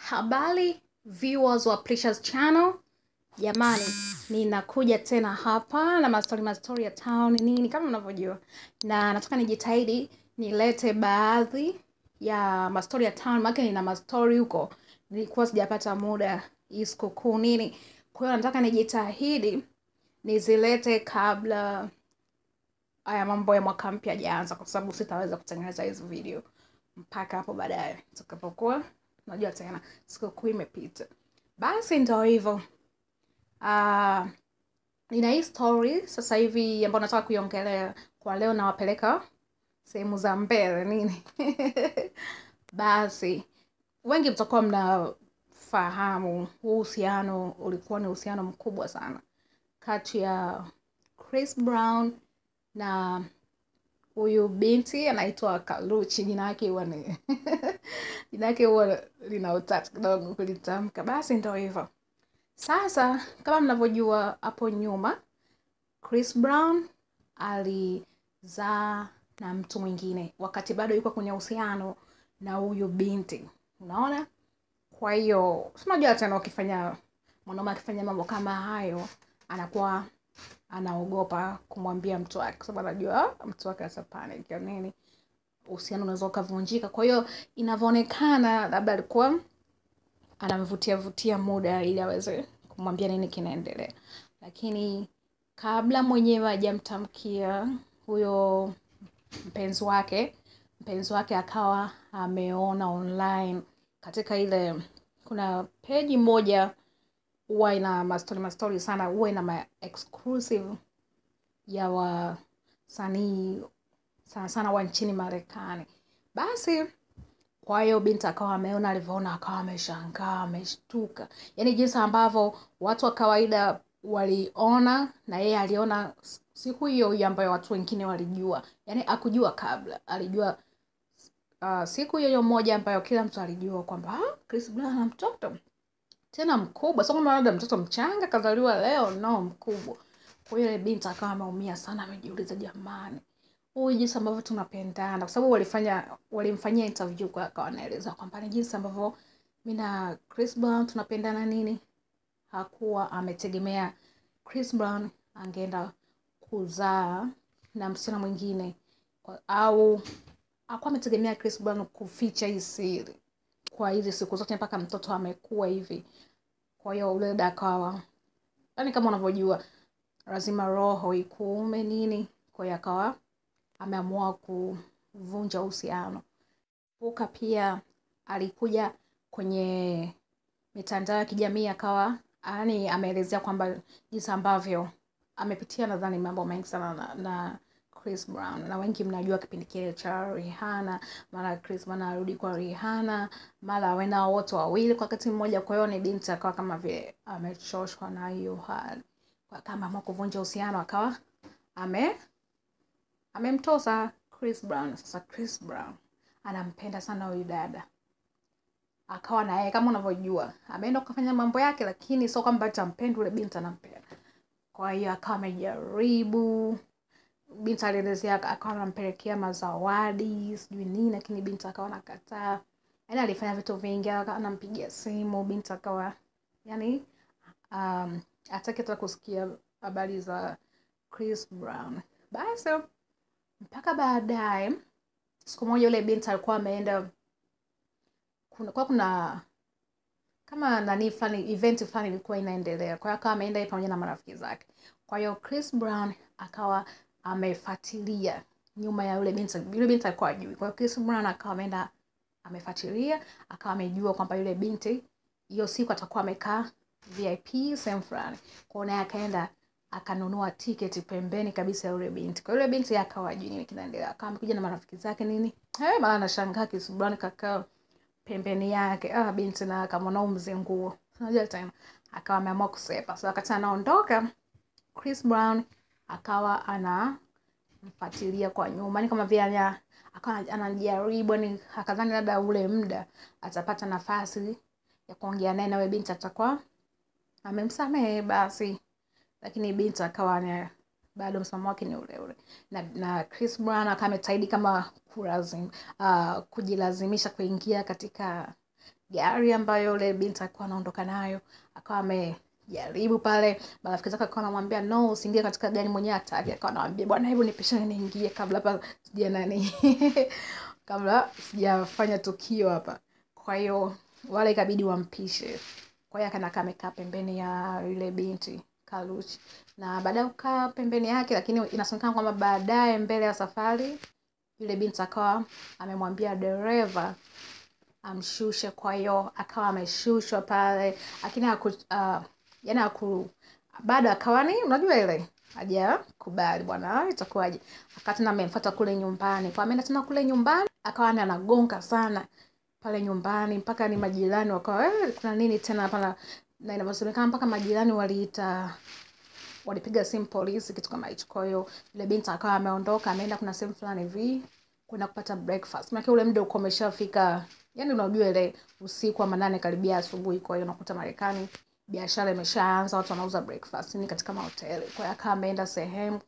Habari viewers wa Precious Channel. Jamani, ninakuja tena hapa na mastori ya town nini kama mnavyojua. Na nataka nijitahidi nilete baadhi ya mastori ya town, maana nina mastori huko. Nilikuwa sijapata muda hii sikukuu nini. Kwa hiyo nataka nijitahidi nizilete kabla haya mambo ya mwaka mpya hajaanza, kwa sababu sitaweza kutengeneza hizo video mpaka hapo baadaye tutakapokuwa unajua tena sikukuu imepita. Basi ndio hivyo. Nina hii story sasa hivi ambayo nataka kuiongelea kwa leo, nawapeleka sehemu za mbele nini. Basi wengi mtakuwa mnafahamu uhusiano ulikuwa ni uhusiano mkubwa sana kati ya Chris Brown na huyu binti anaitwa Karrueche. Jina yake huwa ni jina yake huwa lina utata kidogo kulitamka. Basi ndio hivyo. Sasa kama mnavyojua hapo nyuma, Chris Brown alizaa na mtu mwingine wakati bado yuko kwenye uhusiano na huyu binti. Unaona? Kwa hiyo unajua tena ukifanya mwanaume akifanya mambo kama hayo anakuwa anaogopa kumwambia mtu wake, kwa sababu anajua mtu wake atapanic au nini, uhusiano unaweza ukavunjika. Kwa hiyo inavyoonekana labda alikuwa anamvutia vutia muda ili aweze kumwambia nini kinaendelea. Lakini kabla mwenyewe hajamtamkia huyo mpenzi wake akawa ameona online katika ile, kuna page moja huwa ina mastori sana, huwa ina ma exclusive ya wasanii sana sana wa nchini Marekani. Basi kwa hiyo binti akawa ameona, alivyoona akawa ameshangaa, ameshtuka. Yaani jinsi ambavyo watu wa kawaida waliona na yeye aliona siku hiyo hiyo ambayo watu wengine walijua. Yaani hakujua kabla, alijua siku hiyo moja ambayo kila mtu alijua kwamba Chris Brown ana mtoto. Tena mkubwa, sio kama labda mtoto mchanga kazaliwa leo, no, mkubwa. Kwa hiyo binti akawa ameumia sana, amejiuliza jamani, huyu jinsi ambavyo tunapendana, kwa sababu walimfanyia interview kwa akawa anaeleza kwamba ni jinsi ambavyo mimi na Chris Brown tunapendana nini. Hakuwa ametegemea Chris Brown angeenda kuzaa na msichana mwingine, au hakuwa ametegemea Chris Brown kuficha hii siri kwa hizi siku zote mpaka mtoto amekuwa hivi. Kwa hiyo ule dada akawa, yaani kama unavyojua lazima roho ikuume nini, kwa hiyo akawa ameamua kuvunja uhusiano. Puka pia alikuja kwenye mitandao ya kijamii akawa yaani ameelezea kwamba jinsi ambavyo amepitia nadhani mambo mengi sana na Chris Brown. Na wengi mnajua kipindi kile cha Rihanna, mara Chris Brown arudi kwa Rihanna, mara wenda wote wawili kwa wakati mmoja. Kwa hiyo ni binti akawa kama vile amechoshwa na hiyo hali, kwa kama ameamua kuvunja uhusiano, akawa amemtosa Chris Brown. Sasa Chris Brown anampenda sana huyu dada, akawa na yeye kama unavyojua ameenda kufanya mambo yake, lakini sio kwamba atampenda yule binti, anampenda. Kwa hiyo akawa amejaribu, binti alielezea akawa anampelekea mazawadi sijui nini, lakini binti akawa anakataa. Yaani alifanya vitu vingi, anampigia simu binti akawa yani hataki hata kusikia habari za Chris Brown. Basi mpaka baadaye siku moja yule binti alikuwa ameenda, kuna kama nani fulani, event fulani ilikuwa inaendelea. Kwa hiyo akawa ameenda pamoja na marafiki zake. Kwa hiyo Chris Brown akawa amefuatilia nyuma ya yule binti. Yule binti alikuwa hajui. Kwa hiyo Chris Brown akawa ameenda amefuatilia, akawa amejua kwamba yule binti hiyo siku atakuwa amekaa VIP sehemu fulani. Kwa hiyo naye akaenda akanunua tiketi pembeni kabisa ya yule binti. Kwa yule binti akawa hajui nini kinaendelea. Akawa amekuja na marafiki zake nini. Mara anashangaa Chris Brown kakaa pembeni yake. Binti na akamwona mzenguo. Unajua tena akawa ameamua kusepa. So wakati anaondoka Chris Brown akawa anamfuatilia kwa nyuma, ni kama vile akawa anajaribu, ni akadhani labda ule muda atapata nafasi ya kuongea naye na yule binti atakuwa amemsamehe basi. Lakini binti akawa bado msimamo wake ni ule ule. Na Chris Brown akawa ametaidi kama kujilazimisha kuingia katika gari ambayo yule binti alikuwa anaondoka nayo. Akawa amejaribu pale, marafiki zake akawa anamwambia no, usiingie katika gari, mwenyewe hataki. Akawa anamwambia bwana, hebu nipishane niingie kabla hapa sija nani kabla sijafanya tukio hapa. Kwa hiyo wale ikabidi wampishe. Kwa hiyo akaenda amekaa pembeni ya yule binti Karrueche, na baadaye kukaa pembeni yake, lakini inasemekana kwamba baadaye mbele ya safari yule binti akawa amemwambia dereva amshushe. Kwa hiyo akawa ameshushwa pale, lakini bado akawa ni unajua ile hajakubali bwana, itakuwaje. Akati na amemfuata kule nyumbani, kwa ameenda tena kule nyumbani akawa anagonga sana pale nyumbani mpaka ni majirani wakawa kuna nini tena hapa. Na inavyosemekana mpaka majirani walipiga simu polisi, kitu kama hicho. Kwa hiyo yule binti akawa ameondoka, ameenda kuna sehemu fulani hivi kwenda kupata breakfast. Maana ule muda uko umeshafika, yani unajua ile usiku wa manane karibia asubuhi. Kwa hiyo unakuta Marekani biashara imeshaanza, watu wanauza breakfast ni katika mahoteli. Kwa hiyo akawa ameenda sehemu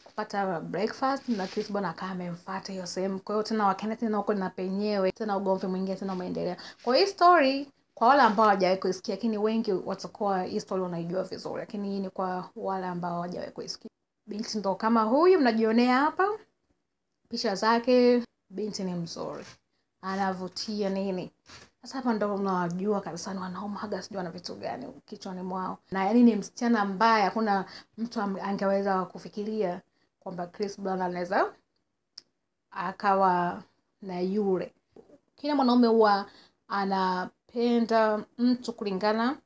kupata breakfast na Chris Brown akawa amemfuata hiyo sehemu. Kwa hiyo tena wakaenda tena huko na penyewe tena ugomvi mwingine tena umeendelea. Kwa hiyo story kwa wale ambao hawajawahi kuisikia, lakini wengi watakuwa hii story wanaijua vizuri, lakini hii ni kwa wale ambao hawajawahi kuisikia. Binti ndo kama huyu mnajionea hapa picha zake, binti ni mzuri, anavutia nini. Sasa hapa ndo unawajua kabisa ni wanaume haga sijui wana vitu gani kichwani mwao. Na yani ni msichana ambaye hakuna mtu angeweza kufikiria kwamba Chris Brown anaweza akawa na yule. Kila mwanaume huwa anapenda mtu kulingana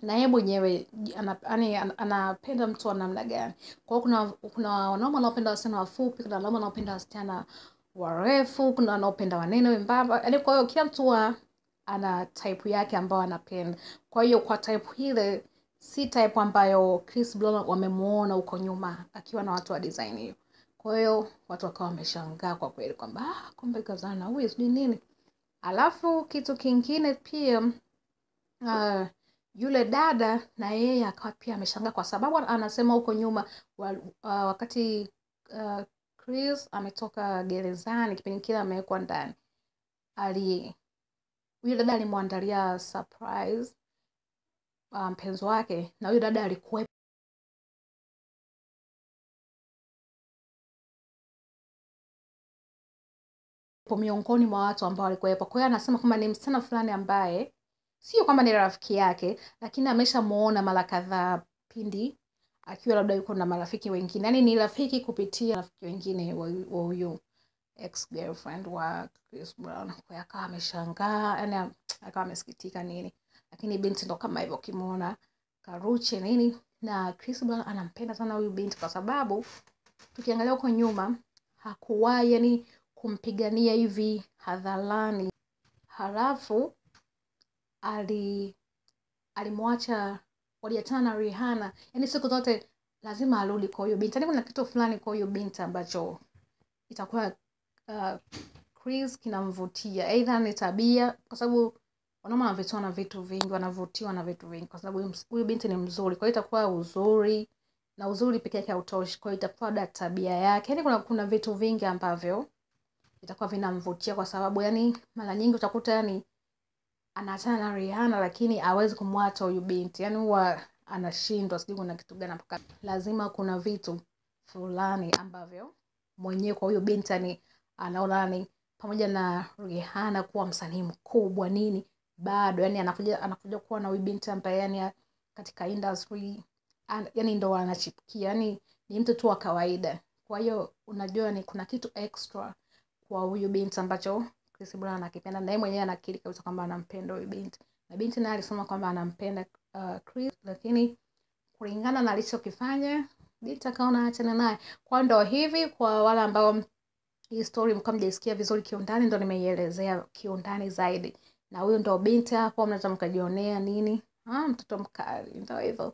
na yeye mwenyewe, anapenda mtu wa namna gani. Kwa hiyo kuna wanaume wanaopenda wasichana wafupi, kuna wanaume wanaopenda wasichana warefu, kuna wanaopenda wanene wembamba. Yaani kwa hiyo kila mtu ana type yake ambayo anapenda. Kwa hiyo kwa type ile si type ambayo Chris Brown wamemuona huko nyuma akiwa na watu wa design hiyo. Kwa hiyo watu wakawa wameshangaa kwa kweli kwamba kumbe kazana huyu sijui nini. Alafu kitu kingine pia yule dada na yeye akawa pia ameshangaa kwa sababu anasema huko nyuma wakati Chris ametoka gerezani kipindi kile amewekwa ndani, yule dada alimwandalia surprise mpenzi wake, na yule dada alikuwa miongoni mwa watu ambao walikuwepo. Kwa hiyo anasema kwamba ni msichana fulani ambaye sio kwamba ni rafiki yake, lakini ameshamuona mara kadhaa pindi akiwa labda yuko na marafiki wengine. Yaani ni rafiki kupitia rafiki wengine wa huyu ex girlfriend wa Chris Brown. Kwa hiyo akawa ameshangaa, yani akawa amesikitika nini. Lakini binti ndo kama hivyo ukimuona Karrueche nini, na Chris Brown anampenda sana huyu binti kwa sababu tukiangalia huko nyuma hakuwahi yani kumpigania hivi hadharani. Halafu alimwacha, waliachana na Rihanna. Yaani siku zote lazima arudi kwa huyo binti. Yaani kuna kitu fulani kwa huyo binti ambacho itakuwa Chris kinamvutia. Either ni tabia, kwa sababu wanaume wanavutiwa na vitu vingi, wanavutiwa na vitu vingi kwa sababu huyu binti ni mzuri. Kwa hiyo itakuwa uzuri, na uzuri pekee yake hautoshi. Kwa hiyo itakuwa labda tabia yake. Yaani kuna vitu vingi ambavyo itakuwa vinamvutia kwa sababu yani mara nyingi utakuta yani anaachana na Rihanna lakini hawezi kumwacha huyu binti. Yani huwa anashindwa, sijui kuna kitu gani mpaka lazima kuna vitu fulani ambavyo mwenyewe kwa huyu binti yani anaona ni pamoja na Rihanna kuwa msanii mkubwa nini, bado yani anakuja kuwa na huyu binti ambaye yani katika industry yani ndo anachipukia, yani ni mtu tu wa kawaida. Kwa hiyo unajua ni kuna kitu extra kwa huyu binti ambacho Chris Brown anakipenda, na yeye mwenyewe anakiri kabisa kwamba anampenda huyu binti. Na binti naye alisema kwamba anampenda Chris, lakini kulingana na alichokifanya binti akaona achana naye. Kwa ndo hivi, kwa wale ambao hii story mkao mjisikia vizuri kiundani, ndo nimeielezea kiundani zaidi. Na huyu ndo binti hapo, mnaweza mkajionea nini, mtoto mkali, ndo hivyo.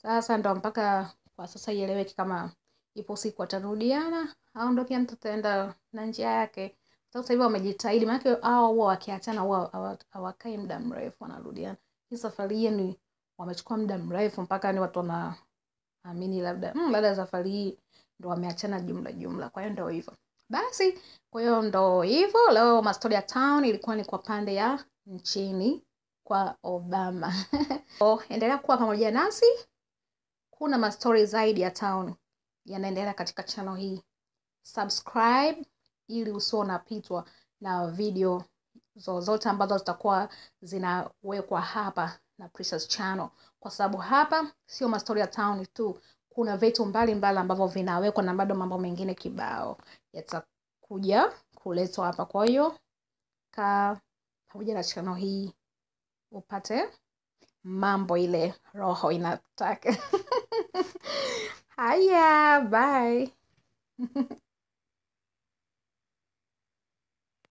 Sasa ndo mpaka kwa sasa ieleweke kama ipo siku watarudiana au ndo kila mtu ataenda na njia yake. Sasa hivi wamejitahidi, maana hao huwa wakiachana huwa hawakai muda mrefu wanarudiana. Hii safari hii ni wamechukua muda mrefu mpaka ni watu wanaamini labda labda safari hii ndo wameachana jumla jumla. Kwa hiyo ndo hivyo. Basi, kwa hiyo ndo hivyo. Leo Mastori ya Town ilikuwa ni kwa pande ya nchini kwa Obama. Endelea kuwa pamoja nasi. Kuna mastori zaidi ya town yanaendelea katika channel hii. Subscribe ili usiwe unapitwa na video zozote ambazo zitakuwa zinawekwa hapa na Precious Channel, kwa sababu hapa sio mastori ya town tu, kuna vitu mbalimbali ambavyo vinawekwa na bado mambo mengine kibao yatakuja kuletwa hapa. Kwa hiyo kaa pamoja na channel hii upate mambo ile roho inataka. Haya, bye.